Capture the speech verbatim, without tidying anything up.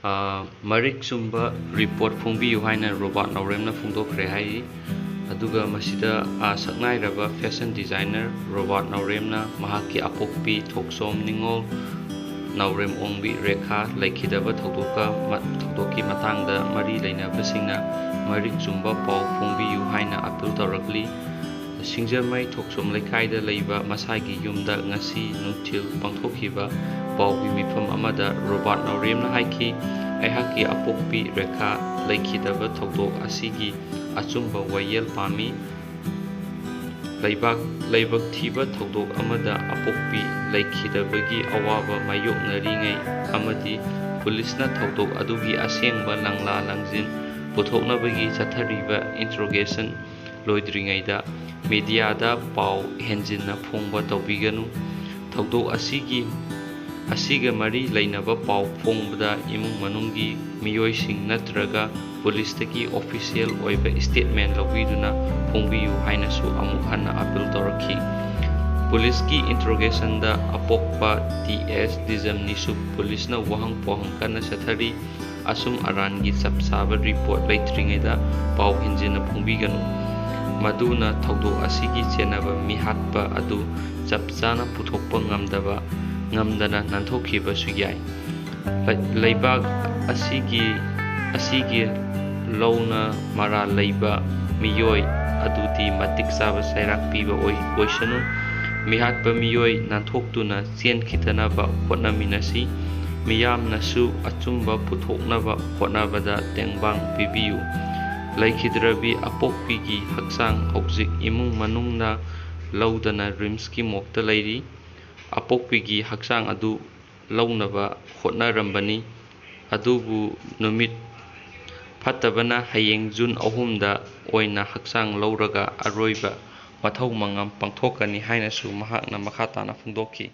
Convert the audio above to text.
ꯑ, ꯃꯔꯤꯛ ꯆꯨꯝꯕ ꯔꯤꯄꯣꯔꯠ ꯐꯣꯡꯕꯤꯌꯨ ꯍꯥꯏꯅ ꯔꯣꯕꯥꯔꯠ ꯅꯥꯎꯔꯦꯝꯅ ꯐꯣꯡꯗꯣꯛꯈ꯭ꯔꯦ ꯍꯥꯏꯔꯤ꯫ ꯑꯗꯨꯒ ꯃꯁꯤꯗ, ꯑ, ꯁꯛꯅꯥꯏꯔꯕ ꯐꯦꯁꯟ ꯗꯤꯖꯥꯏꯅꯔ ꯔꯣꯕꯥꯔꯠ ꯅꯥꯎꯔꯦꯝꯅ ꯃꯍꯥꯛꯀꯤ ꯑꯄꯣꯛꯄꯤ ꯊꯣꯛꯆꯣꯝ ꯅꯤꯉꯣꯜ ꯅꯥꯎꯔꯦꯝ ꯑꯣꯡꯕꯤ ꯔꯦꯈꯥ ꯂꯩꯈꯤꯗꯕ ꯊꯧꯗꯣꯛꯀ ꯃ-, ꯊꯧꯗꯣꯛꯀꯤ ꯃꯇꯥꯡꯗ ꯃꯔꯤ ꯂꯩꯅꯕꯁꯤꯡꯅ ꯃꯔꯤꯛ ꯆꯨꯝꯕ ꯄꯥꯎ ꯐꯣꯡꯕꯤꯌꯨ ꯍꯥꯏꯅ ꯑꯄꯤꯜ ꯇꯧꯔꯛꯂꯤ꯫ ꯁꯤꯡꯖꯃꯩ ꯊꯣꯛꯆꯣꯝ ꯂꯩꯀꯥꯏꯗ ꯂꯩꯕ ꯃꯁꯥꯒꯤ ꯌꯨꯝꯗ ꯉꯁꯤ ꯅꯨꯡꯊꯤꯜ ꯄꯥꯡꯊꯣꯛꯈꯤꯕ ꯄꯥꯎꯒꯤ ꯃꯤꯐꯝ ꯑꯃꯗ ꯔꯣꯕꯥꯔꯠ ꯅꯥꯎꯔꯦꯝꯅ ꯍꯥꯏꯈꯤ, "ꯑꯩꯍꯥꯛꯀꯤ ꯑꯄꯣꯛꯄꯤ ꯔꯦꯈꯥ ꯂꯩꯈꯤꯗꯕ ꯊꯧꯗꯣꯛ ꯑꯁꯤꯒꯤ ꯑꯆꯨꯝꯕ ꯋꯥꯌꯦꯜ ꯄꯥꯝꯃꯤ꯫ ꯂꯩꯕꯥꯛ, ꯂꯥꯏꯕꯛ ꯊꯤꯕ ꯊꯧꯗꯣꯛ ꯑꯃꯗ ꯑꯄꯣꯛꯄꯤ ꯂꯩꯈꯤꯗꯕꯒꯤ ꯑꯋꯥꯕ ꯃꯥꯌꯣꯛꯅꯔꯤꯉꯩ ꯑꯃꯗꯤ ꯄꯨꯂꯤꯁꯅ ꯊꯧꯗꯣꯛ ꯑꯗꯨꯒꯤ ꯑꯁꯦꯡꯕ ꯂꯪꯂꯥ ꯂꯪꯖꯤꯟ ꯄꯨꯊꯣꯛꯅꯕꯒꯤ ꯆꯠꯊꯔꯤꯕ ꯏꯟꯇ꯭ꯔꯣꯒꯦꯁꯟ ꯂꯣꯏꯗ꯭ꯔꯤꯉꯩꯗ ꯃꯤꯗꯤꯌꯥꯗ ꯄꯥꯎ ꯍꯦꯟꯖꯤꯟꯅ ꯐꯣꯡꯕ ꯇꯧꯕꯤꯒꯅꯨ꯫ ꯊꯧꯗꯣꯛ ꯑꯁꯤꯒꯤ, ꯑꯁꯤꯒ ꯃꯔꯤ ꯂꯩꯅꯕ ꯄꯥꯎ ꯐꯣꯡꯕꯗ ꯏꯃꯨꯡ ꯃꯅꯨꯡꯒꯤ ꯃꯤꯑꯣꯏꯁꯤꯡ ꯅꯠꯇ꯭ꯔꯒ ꯄꯨꯂꯤꯁꯇꯒꯤ ꯑꯣꯐꯤꯁꯤꯌꯦꯜ ꯑꯣꯏꯕ ꯁ꯭ꯇꯦꯠꯃꯦꯟ ꯂꯧꯕꯤꯗꯨꯅ ꯐꯣꯡꯕꯤꯌꯨ" ꯍꯥꯏꯅꯁꯨ ꯑꯃꯨꯛ ꯍꯟꯅ ꯑꯄꯤꯜ ꯇꯧꯔꯛꯈꯤ꯫ ꯄꯨꯂꯤꯁꯀꯤ ꯏꯟꯇ꯭ꯔꯣꯒꯦꯁꯟꯗ ꯑꯄꯣꯛꯄ ꯇꯤ ꯑꯦꯁ ꯗꯤꯖꯝꯅꯤꯁꯨ ꯄꯨꯂꯤꯁꯅ ꯋꯥꯍꯪ ꯄꯥꯎꯍꯪ ꯀꯟꯅ ꯆꯠꯊꯔꯤ꯫ ꯑꯆꯨꯝ ꯑꯔꯥꯟꯒꯤ ꯆꯞ ꯆꯥꯕ ꯔꯤꯄꯣꯔꯠ ꯂꯩꯇ꯭ꯔꯤꯉꯩꯗ ꯄꯥꯎ ꯍꯦꯟꯖꯤꯟꯅ ꯐꯣꯡꯕꯤꯒꯅꯨ꯫ ꯃꯗꯨꯅ ꯊꯧꯗꯣꯛ ꯑꯁꯤꯒꯤ ꯆꯦꯟꯅꯕ ꯃꯤꯍꯥꯠꯄ ꯑꯗꯨ ꯆꯞ ꯆꯥꯅ ꯄꯨꯊꯣꯛꯄ ꯉꯝꯗꯕ, ꯉꯝꯗꯅ ꯅꯥꯟꯊꯣꯛꯈꯤꯕꯁꯨ ꯌꯥꯏ꯫ ꯂꯩ-, ꯂꯩꯕꯥꯛ ꯑꯁꯤꯒꯤ, ꯑꯁꯤꯒꯤ ꯂꯧꯅ ꯃꯔꯥꯜ ꯂꯩꯕ ꯃꯤꯑꯣꯏ ꯑꯗꯨꯗꯤ ꯃꯇꯤꯛ ꯆꯥꯕ ꯆꯩꯔꯥꯛ ꯄꯤꯕ ꯑꯣꯏ-, ꯑꯣꯏꯁꯅꯨ꯫ ꯃꯤꯍꯥꯠꯄ ꯃꯤꯑꯣꯏ ꯅꯥꯟꯊꯣꯛꯇꯨꯅ ꯆꯦꯟꯈꯤꯗꯅꯕ ꯍꯣꯠꯅꯃꯤꯟꯅꯁꯤ꯫ ꯃꯤꯌꯥꯝꯅꯁꯨ ꯑꯆꯨꯝꯕ ꯄꯨꯊꯣꯛꯅꯕ ꯍꯣꯠꯅꯕꯗ ꯇꯦꯡꯕꯥꯡ ꯄꯤꯕꯤꯌꯨ꯫ ꯂꯩꯈꯤꯗ꯭ꯔꯕꯤ ꯑꯄꯣꯛꯄꯤꯒꯤ ꯍꯛꯆꯥꯡ ꯍꯧꯖꯤꯛ ꯏꯃꯨꯡ ꯃꯅꯨꯡꯅ ꯂꯧꯗꯅ ꯔꯤꯝꯁꯀꯤ ꯃꯣꯛꯇ ꯂꯩꯔꯤ꯫ ꯑꯄꯣꯛꯄꯤꯒꯤ ꯍꯛꯆꯥꯡ ꯑꯗꯨ ꯂꯧꯅꯕ ꯍꯣꯠꯅꯔꯝꯕꯅꯤ, ꯑꯗꯨꯕꯨ ꯅꯨꯃꯤꯠ ꯐꯠꯇꯕꯅ ꯍꯌꯦꯡ ꯖꯨꯟ ꯑꯍꯨꯝꯗ ꯑꯣꯏꯅ ꯍꯛꯆꯥꯡ ꯂꯧꯔꯒ ꯑꯔꯣꯏꯕ ꯃꯊꯧ ꯃꯉꯝ ꯄꯥꯡꯊꯣꯛꯀꯅꯤ ꯍꯥꯏꯅꯁꯨ ꯃꯍꯥꯛꯅ ꯃꯈꯥ ꯇꯥꯅ ꯐꯣꯡꯗꯣꯛꯈꯤ꯫